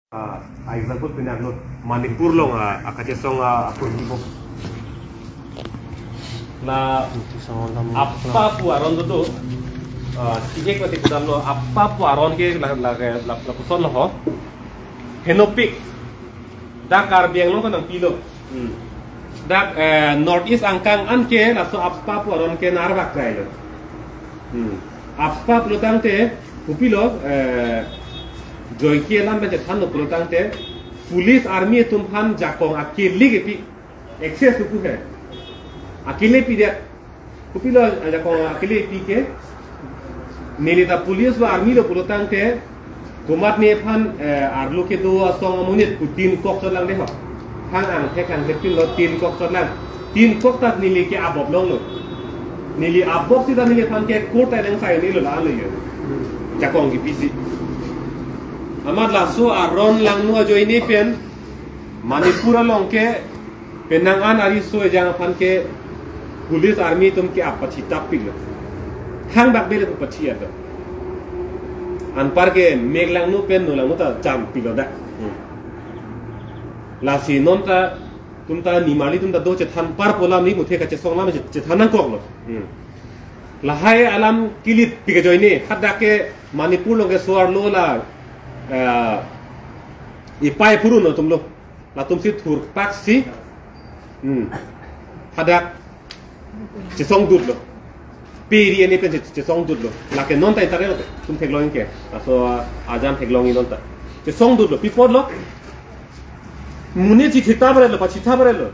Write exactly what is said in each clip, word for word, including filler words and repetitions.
Ah, a example pinaklo, Manipur along, ah, akachesong, ah, akurni bom. La Tusong alam. Appa pu aron do do. Ah, tijek pati kudamlo, appa pu aron ke la, la, la, la, lapuson lo ho. Henopik. Dak Karbi Anglong kanangpilo. Hmm. Dak, eh, North East angkang an ke laso appa pu aron ke narbak kailo. Hmm. Appa pulotangte kopilo, eh, joike alam pen chethanlo pulotangte, police army atum aphan jakong akele kepi, access tu he. Akele pidet. Kopilo ajakong akele pi ke. Neli ta police ba army lo pulotangte, komatne aphan, eh, arlo kedo asong amonit pu tin kok chotlang de ho. Hang angthek angthek pinlo, tin kok chotlang. Tin kok ta neli ke abop longlo. Neli abop sita neli aphan ke court ta nang sai ni lo la lo yo. Jakong kepisi. Amat laso aron langno ajoine pen Manipur along ke penang an ariso ejang aphan ke police army atum ke apachitap pilo. Hang bak bele pachi ato. Anpar ke mek langno pen no langno ta jam pilo dak. Hmm. Lasi non ta tum ta nimarli tum ta do chethan par pu alam ni muthe kachesong alam chet-, chethan nangkoklo. Hmm. Lahai alam kilit pik ajoine, hadak ke Manipur along ke so-arlo la, eh, ipai purun atumlo. Latumsi thurpaksi. Hmm. Hadak chesongdutlo. Piri ani pen che-, chesongdutlo. Lake non ta internet lo, tum theklong ke. Laso ajan theklong non ta. Chesongdutlo, pi apotlo. Monit si thita barelo, pachitha barelo.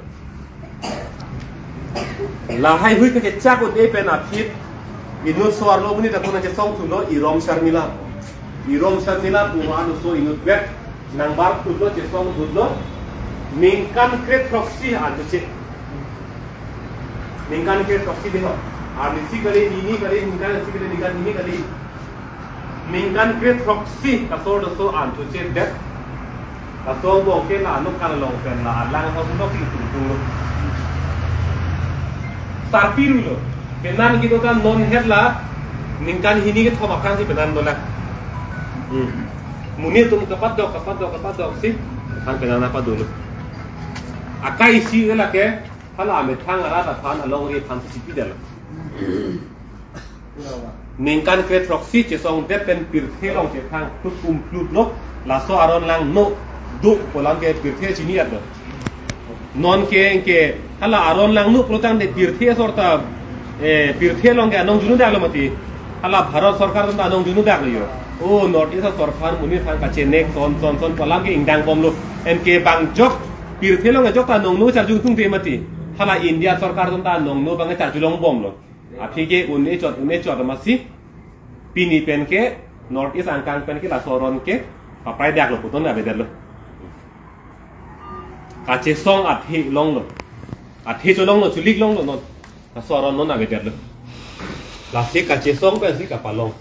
Lahai hui kechak o de pen aphi. Inut so-arlo monit ta kona chesong thulo, Irom Sharmila. Irom Sharmila pu anuso inut vet. Nangbar thutlo, chesongdutlo. Ningkan kre throksi an che. Ningkan kre throksi de ho. Arnisi kali, hini kali, ningkan isi kali, ningkan hini kali. Ningkan kre throksi kasor doso an thuche det. Kasor bo ke la anuk kan long pen la alang ho nok si tung tung. Sarpi rulo. Penan kedo ta non het la ningkan hini kethom aphrangsi penan dolang. Hmm. Monit atum kapadok, kapadok, kapadoksi. Aphan penan apa dulu. Akai isi lake, hala amethang arat aphan, alongri aphansi chipidetlo. Ningkan kre throksi chesongdet pen pirthe along chethang thut kum thlutlok, laso aron langno do pu alam ke pirthe chini-etlo. Non ke, ke, hala aron langno pulotangte pirthe asor ta, eh, pirthe along ke anong junu daklo mati. Hala Bharat Sorkar atum ta anong junu daklo yo. O North East asorkar monit aphan kachenek son, son, son pu alam ke ingdang bomlo. Anke bang jok, pirthe along jok ta nongno charjung tungte mati. Hala India Sorkar atum ta nongno bang charjulong bomlo. Aphi ke un-e chot, un-e chot amatsi pini pen ke North East angkang pen ke laso aron ke paprai daklo puton avedetlo. Kachesong athe longlo. Athe cholonglo, chulik longlo non. Laso aron non avedetlo. Lasi kachesong pensi kapalong.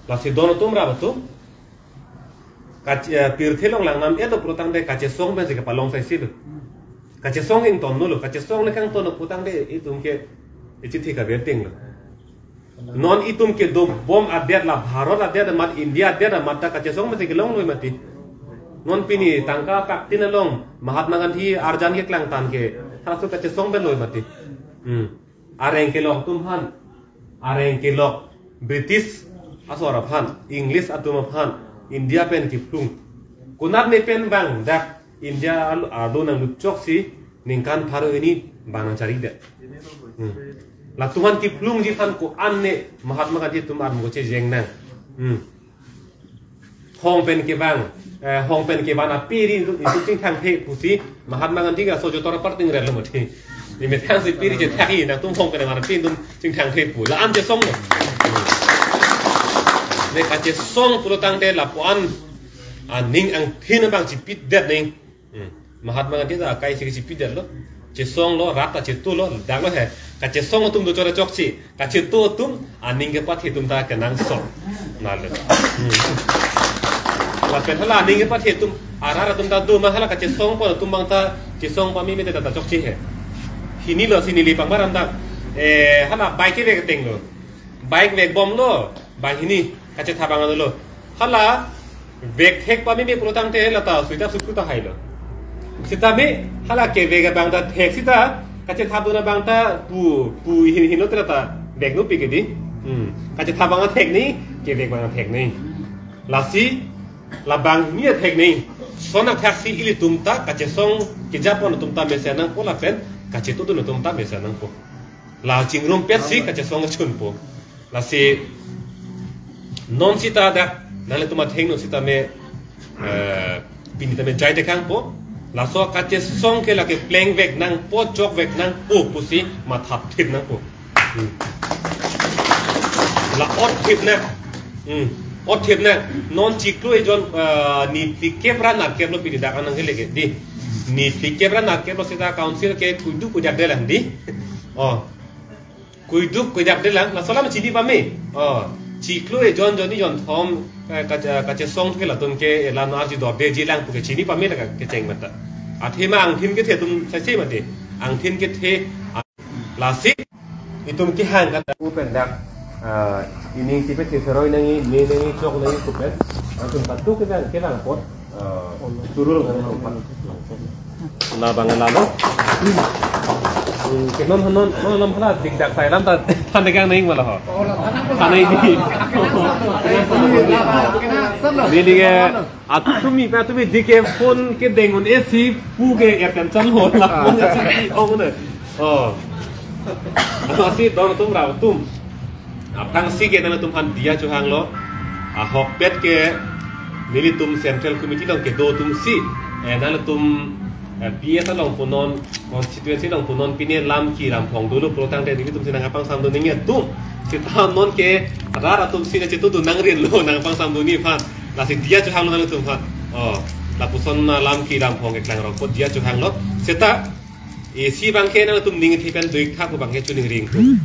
Lasi don atum rap atum. Kach-, eh, pirthe along langnam-et pulotangte kachesong pensi kapalong saisi lo. Kachesong ingtonlo, kachesong le kangtonlo pulotangte itum ke ichithi kaberting lo. Non itum kedo bom adet la Bharat adet amat India adet amat ta kachesong pensi kelonglo mati. Non pini tangka paktin along Mahatma Gandhi arjan keklangtan ke halaso kachesong penlo mati. Hmm. Areng kelok atum aphan, areng kelok British asor aphan, English atum aphan, India pen kiphlung. Konatne pen bang dak India al-, arlo nanglup choksi ningkan pharo hini bang nangcharidet. Hmm. Latum aphan kiphlungji aphan ko-an ne Mahatma Gandhi atum armu chejeng nang. Hmm. Hong pen kevang, eh, hong pen kevan api ri itum, itum chingthangthe pusi Mahatma Gandhi ke aso jotor aparting relo mati. Ni methang si piri je thaki nangtum hong pen kevan api itum chingthangthe pu. La-an chesonglo. Ne kachesong pulotangte lapu-an aning angthin abang chipitdet ning. Hmm. Mahatma Gandhi ta akai si chipidetlo. Chesonglo, rat ta chetulo, daklo he. Kachesong atum do chora chokche. Kachetu atum, aning kepathe atum ta kenangsot. Nalo. Hmm. Lapen hala aning kepathe atum, arat atum ta do ma hala kachesong pon atum bang ta, chesong pameme ta ta chokche he. Hini lo si neli pangbaram ta. Eh, hala bike kevek tenglo. Bike vekbomlo, bang hini, kachetha bang lo. Hala, Vek thek pameme pulotangte lata suita sukru ta hailo. Sitame hala kevek abang ta thek sita kachethapdun abang ta pu pu hin hin lo te lata vek no pi ke di. Hmm. Kachethap abang thek ni, kevek abang thek ni. Lasi labang ni thek ni. Sona thak si ilitum ta kachesong kejapon atum ta mesen nangpo lapen kachetudun atum ta mesen nangpo. La chingrumpet si kachesong chunpo. Lasi non sita dak nanglitum athengno sitame, eh, pini tame jai tekangpo. Laso kachesong ke lake plengvek nangpo, chokvek nangpo pusi mathap thip nangpo. Hmm. La ot thip nang. Hmm. Ot thip nang. Non chiklo ejon, eh, niphlikep ra nerkep lo pini dak anang ke leke di. Niphlikep ra nerkep lo sita council ke kuiduk kuidak delang di. Oh. Kuiduk kuidak delang, laso alam chini pame. Oh, chiklo ejon jonni jonthom, eh, kache-, kachesong ke latum ke, eh, lano arji dorde jilang pu ke chini pame ta kecheng mata. Athema angthin kethe atum saise mati. Angthin kethe, ah, lasi itum kehang kata upen dak, ah, ining tipe the seroi nangji, me nangji, chok nangji kupen. Atum katu kevang, kevang apot. Eh, turul kan nang pan. Labang lalo. Hmm, ke non non non non hala dikdak sai lam ta than kang nang mala ho. Than nang di. Neli ke atumi pa atumi di ke phone kedeng un-e si pu ke attention ho la phone ke si ong ne. Oh. Lasi don atum ra atum. Aphrangsi ke nanglitum aphan diya chohanglo. Ahokpet ke nelitum Central Committee along kedo atum si, eh, nanglitum, eh, P S along punon, constituency along punon pine Lamki Ramphong dolo pulotangte nelitum si nangpangsam dun nangji atum. Sita non ke rat atum si nangchetudun nangrinlo nangpangsam dunji aphan. Lasi diya chohanglo nanglitum aphan. Oh, lapuson, ah, Lamki Ramphong keklang rok po diya chohanglo. Seta isi abangke nangtum ning kethe pen do-ik tha pu abangke choningri ingtung.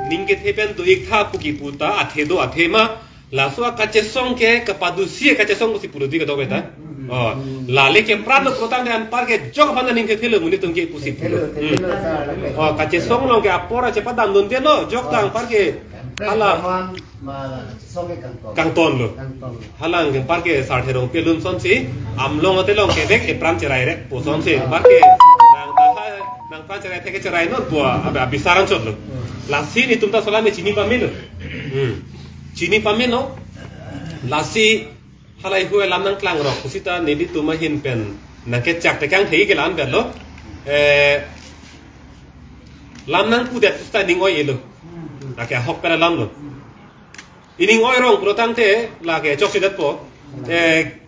Ning kethe pen do-ik tha pu kipu ta athe do athema. Laso akachesong ke kapadusi akachesong pusi pulo di kadokave ta. Oh, lale ke pran lo pulotangte anparke jok aphan ning kethe lo monit atum ke pusi pulo. Hmm. Oh, kachesong along ke apor chepadam dunde lo jok ta anparke hala. Kangton lo. Kangton lo. Halang anparke Sarthe Rongpi alun sonsi, amlong ate long kevek epran cherai rek po sonsi. Anparke nang taha, nang pran cherai thek cherai non po, abi, abisar anchot lo. Lasi nelitum ta solame chini pame lo. Hmm. Chini pame lo. Lasi halahei hu alam nangklang rok pusita nelitum ahin pen nangkechak tekang thei ke la-an vet lo. Eh, lam nangpudet pusita ning oi-e lo. Lake ahokpet alam lo. Ining oi rong pulotangte lake chokchedet po. Eh,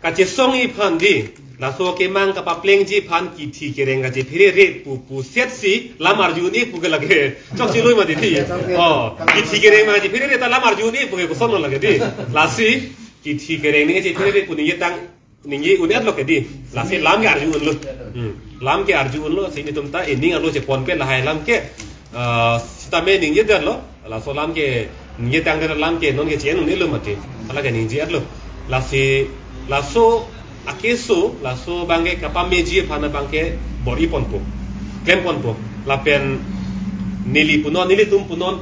kachesongji aphan di. Laso kemang kapaplengji aphan kithi kereng kachepherere pu puset si lam arju un-e pu ke lake chokche loi mati di. Oh, kithi kereng ma kachepherere ta lam arju un-e pu ke koson lo lake di. Lasi kithi kereng ning kachepherere pu ningje tang ningje un-et lo ke di. Lasi lam ke arju unlo. Hmm. Lam ke arju unlo, si nelitum ta ining arlo cheponpe lahai lam ke. Ah, sitame ningjedet lo. Laso lam ke ningje tangdet alam ke non ke che-en un-e lo mati. Hala ke ningje-et lo. Lasi laso akeso, laso abangke kapameji aphan abangke bor-i ponpo. Klem ponpo. Lapen neli punon, nelitum punon.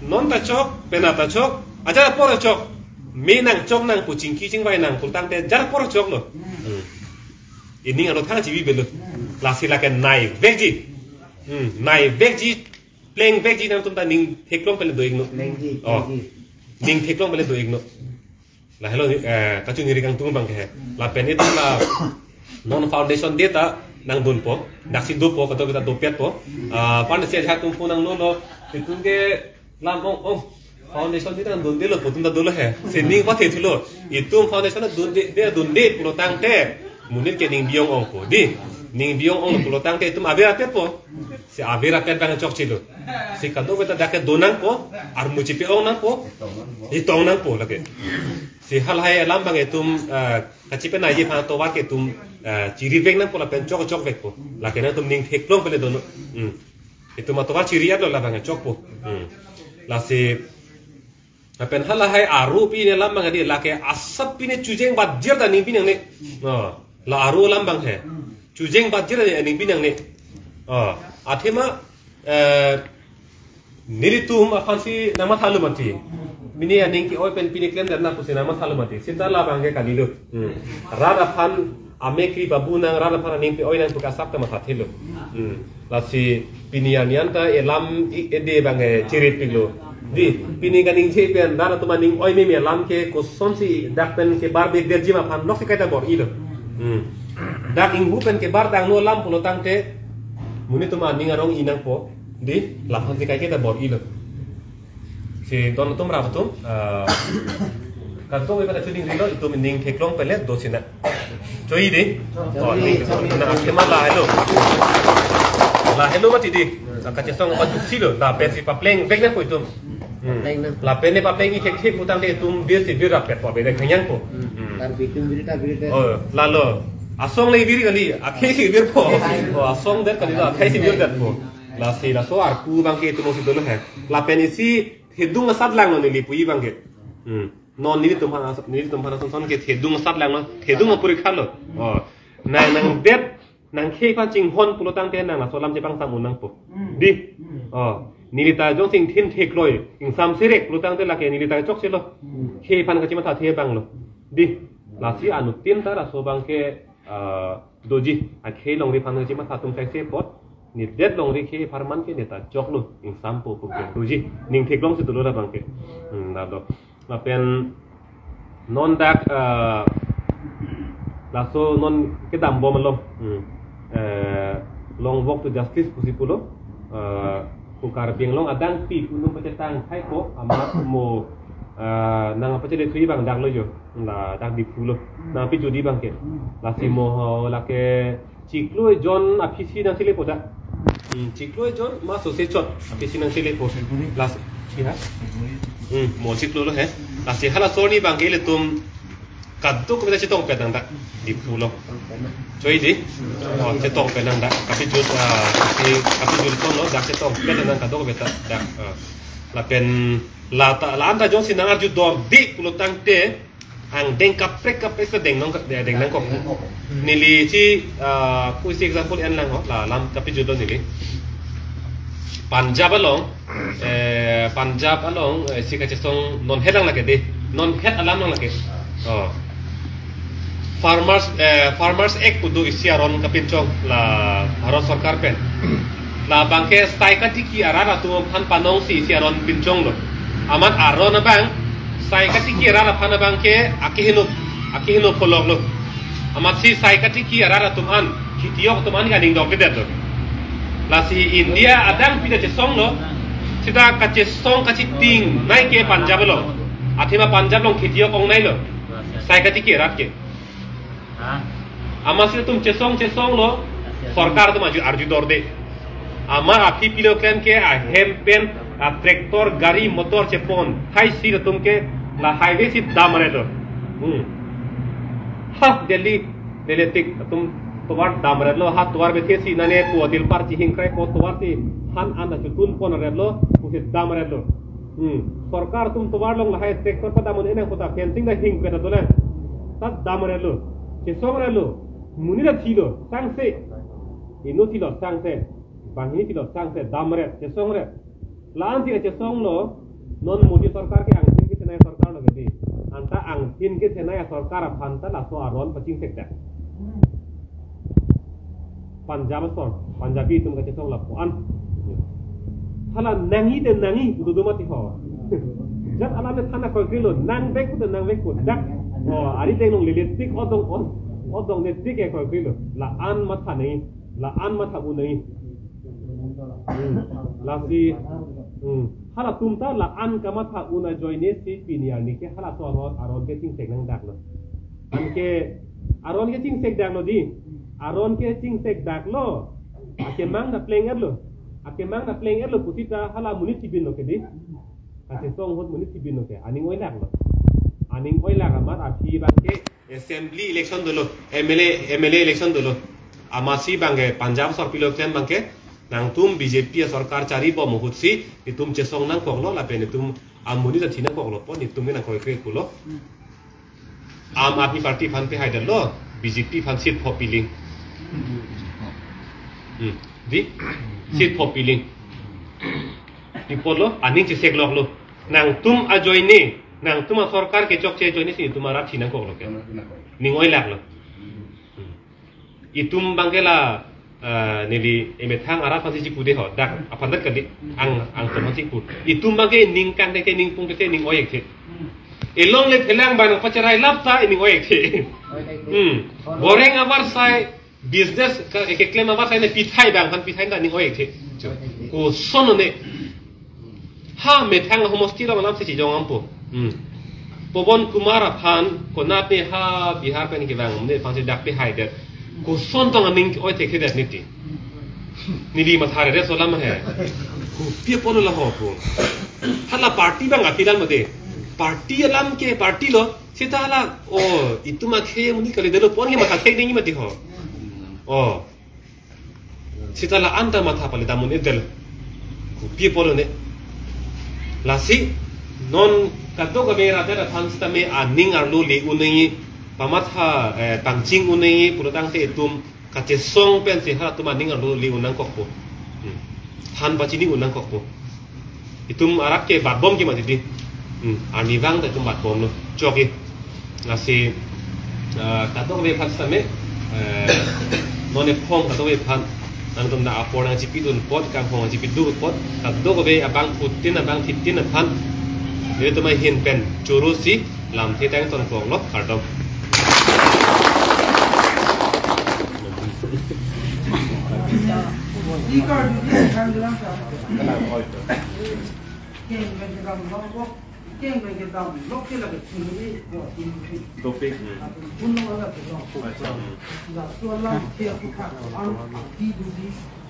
Non ta chok, penap ta chok, ajar apor chok. Me nangchok nang pu chingki chingvai nang pulotangte jar apor choklo. Hmm. Ining arlo thang chibi belo. Lasi lake nai vekji. Hmm, nai vekji, pleng vekji nangtum ta ning theklong pen le do-iknon. Plengji, oh, plengji. Ning theklong pen le do-iknon. Lahelo, eh, kachoningri kangtung abangke. Lapen itum la non foundation day ta nangdunpo, daksi dopo, kadokave ta dopetpo. Ah, pan si ajahak atum phone nanglolo, itum ke lam ong ong. Foundation day ta nangdunde lo, pu atum ta dolo he. Si ning pathe thulo. Itum foundation day dunde, day dunde pulotangte. Monit ke ning bi-ong ongpo di. Ning bi-ong ong pulotangte itum aver apetpo. Si aver apet abang chokchelo. Si kadokave ta dak ke do nangpo, armu chipe-ong nangpo. Itong nangpo lake. Si halahei alam abang itum, eh, kachipenaiji aphan atovar ke itum, eh, chiri vek nangpo lapen chok chok vekpo. Lake nangtum ning theklong pen le donon. Hmm. Itum atovar chiri-et lo labang chokpo. Hmm. Lasi lapen halahei aro pine alam abang di lake asap pine chojeng batjir ta ning pi nangne. No, la aro alam abang he. Chojeng batjir ta ning pi nangne. Oh, athema, eh, nelitum aphansi nangmathalo mati. Pini aning ke-oi pen pini klemdet na pusi nangmathalo mati. Seta labang ke kalilo. Hmm. Rat aphan amekri babu nang, rat aphan aning ke-oi nang pu ke asap ta mathathelo. Hmm. Lasi pini arni anta elam i-, ede abang, eh, chirit pilo. Di, pini kaningje pen rat atum aning oi meme alam ke kosonsi dak pen kebar bek derji ma aphan loksi kaita bor-ilo. Hmm. Dak inghu pen kebar tanglo alam pulo tangte monit atum aning arong-i nangpo. Di, laphan si kaike ta bor-ilo. Si don atum, rap atum, ah, kadokave pada chuding rilo, itum ning theklong pen le do sina. Choi di? Oh, ning theklong. Na akhema lahelo. Lahelo mati di. Sa kachesong pa dusi lo. Lapen si papleng vek nangpo itum. Hmm. Papleng nang. Lapen ne papleng-i thekthe pu tangte itum vir si vir rapet po, beda khanyang po. Hmm. Hmm. Tar bitum biri, tar biri tar. Oh, lalo. Asong le vir kali, akhei si vir po. Oh, asong det kalilo, akhei si virdet po. Lasi laso arku abang ke itum si dolo he. Lapen isi thedung asat langlo neli puji abang ke. Hmm. Non nelitum aphan as-, nelitum aphan ason son ke thedung asat langlo, thedung aporikha lo. Oh. Nang nangdet, nangkhei aphan chinghon pulo tangte nang laso alam chepangsam un nangpo. Hmm. Di. Hmm. Oh. Neli ta jongsi ingthin thekloi, ingsam serek pulo tangte lake neli ta chokche lo. Hmm. Khei aphan kachimathathe abang lo. Di. Lasi anuttin ta laso abang ke, ah, doji, akhei longri aphan kachimatha atum saise apot, nedet longri khei apharman ke neta choklo, ingsampo pu ke doji, ning theklong si dolo labang ke. Hmm, lalo. Lapen non dak, eh, laso non kedam bom along. Hmm. Eh, long walk to justice pusi pulo. Eh, pu Karbi Anglong adang pi punung pachetang hai ko, amat mo, eh, nangpachele thuji abang dak lo jo. La dak Diphu lo. Nangpajut abang ke. Lasi mo ho lake chiklo ejon aphisi nangchelepo ta. Hmm, chiklo ejon ma sose chot aphisi nangchelepo. Lasi, si ha? Hmm, mo chiklo lo he. Lasi halaso arni abang ke ilitum kadokave ta chetongpet nang dak Diphu lo. Choi di? Oh, chetongpet nang dak. Kapajut, ah, kapi, kapajut ason lo, dak chetongpet nang kadokave ta dak. Ah. Lapen la ta, la anta jongsi nang-arju dorde pulo tangte angdeng kaprek kaprek si deng nang, deng nangkok. Neli si, ah, pusi example en lang ho, la alam kapajut lo neli. Punjab along, eh, Punjab along, eh, si kachesong non het lang lake di, non het alam lang lake. Oh. Farmers, eh, Farmers Act pu do isi aron kapinchong la Bharat Sarkar pen. Labang ke sai katiki arat atum aphan panong si isi aron pinchong lo. Amat aron abang, sai katiki arat aphan abang ke akeheno, akeheno pholok lo. Amat si sai katiki arat atum an, khitiyok atum an ke aning dokdedet lo. Lasi India adang pi ta chesong lo, seta kachesong kachitingnei ke Punjab lo. Athema Punjab along khitiyok ongnei lo. Sai katiki arat ke. Amat si itum chesong chesong lo, sorkar atum arju, arju dorde. Amat aphi pilo klem ke ahem pen a tractor, gari, motor chepon hai si itum ke la highway si damret lo. Hmm. Ha, Delhi, Delhi tik atum tovar damret lo, ha tovar bethe si nane pu adil par chihing krai po tovar si han an ta chutun ponret lo, pusi damret lo. Hmm. Sorkar atum tovar along lahai tractor padam un-e nang kota fencing ta hingpet adolang. Ta damret lo. Chesongret lo. Monit ta thilo. Sangse. Inut thilo. Sangse. Banghini thilo. Sangse. Damret. Chesongret. La-an si kachesong lo. Non Modi sorkar ke angthin kethenei sorkar lo ke di. Anta angthin kethenei sorkar aphan ta laso aron pachingsekdet. Punjab asor, Punjabi atum kachesong lapu-an. Hala nangji te nangji, pu do mati ho. Jat alam le than kroikre lo, nang vek pu te nang vek pu dak. Oh, ari deng long lele tik odong on, odong ne tik e kroikre lo. La-an matha nangji, la-an matha un nangji. Hmm. Lasi, hmm. Halatum ta la-an kamatha un ajoine si pini arni ke halaso aron, aron ke chingsek nangdaklo. Anke aron ke chingsekdaklo di. Aron ke chingsekdaklo. Akemang ta pleng-etlo. Akemang ta pleng-etlo pusita hala monit thibinlo ke di. Kachesong ahut monit thibinlo ke. Aning oilaklo. Aning oilak amat aphi abang ke assembly election dolo. M L A, M L A election dolo. Amat si abang ke Punjab asor pilo klem abang ke. Nangtum B J P asorkar chari bom ahut si, itum chesong nangkoklo, lapen itum amonit ta thi nangkoklo pon, itum ke nangkroikre pulo. Aam Aadmi Party aphan pehai detlo, B J P aphan seat pho piling. Hmm. Di? Seat pho piling. Di pulo, aning chesekloklo. Nangtum ajoine, nangtum asorkar kechokche ajoine si itum arat thi nangkoklo ke. Ning oilaklo. Hmm. Itum abangke la, ah, neli emethang arat aphansi chipu de ho, dak aphan dak kali, ang, angtum aphansi chipu. Itum abangke ning kangthekthe, ning pungthekthe, ning oikthe. Elongle phelang abang nangpacherai lap ta ning oikthe. Hmm. Boreng avarsai, business ke, keklem avarsai ne pithai abang aphan pithai ta ning oikthe. Kosonlo ne. Ha methang homosti along alamsi chijong dampo. Hmm. Pawan Kumar aphan konat ne ha Bihar pen kevang ne aphansi dak pihaidet. Koson tong aning oikthe kedet ne ti. Neli matha rere so alam he. Kopi apotlo la ho pu. Hala party abang aphi alam mati. Party alam ke partylo. Seta hala, oh, itum akhei amonit kali detlo pu-an ke matha thek nangji mati ho. Oh. Seta la-an ta matha pale dam un-edetlo. Kopi apotlo ne. Lasi non kadokave rat aphan sitame aning arlo le un nangji, pamatha, eh, pangcheng un nangji pulotangte itum kachesong pensi halatum aning arlo le un nangkokpo. Hmm. Han pachini un nangkokpo. Itum arat ke batbom ke mati di. Hmm, arnivang ta itum batbomlo. Chokji. Lasi, ah, kadokave aphan sitame, eh, non ephong kadokave aphan. Nangtum ta apor nangchipidun apot, kanghon nangchipidun apot. Kadokave abangphutin, abangthitin aphan. Nelitum ahin pen choro si lamthe tang tonkoklo, kardom. Dopik. Acha.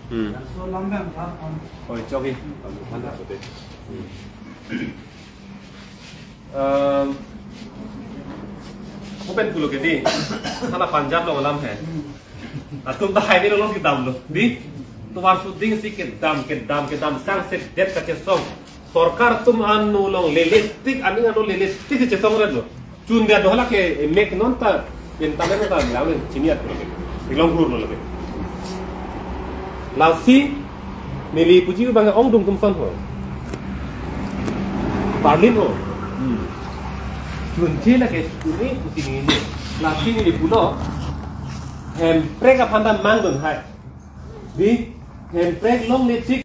Hmm. Oi, chokji. Um, open pulo ke di. Hala Punjab along alam he. Latum ta hai ni lo kedamlo. Di. Tovar suding si kedam, kedam, kedam sangsedet kachesong. Sorkar atum anu along lele tik, aning arlo lele tik si chesongretlo. Chundet do hala ke mek non ta, pen ta mek ta lang chini at lo ke. Ilong hur lo ke. Lasi neli puji abang ongdung atum ason ho. Berlin ho. Hmm. Chunche lake chuni pusi neli. Lasi neli pulo. Hemprek aphan ta mangdun hai. Di, hemprek longle tik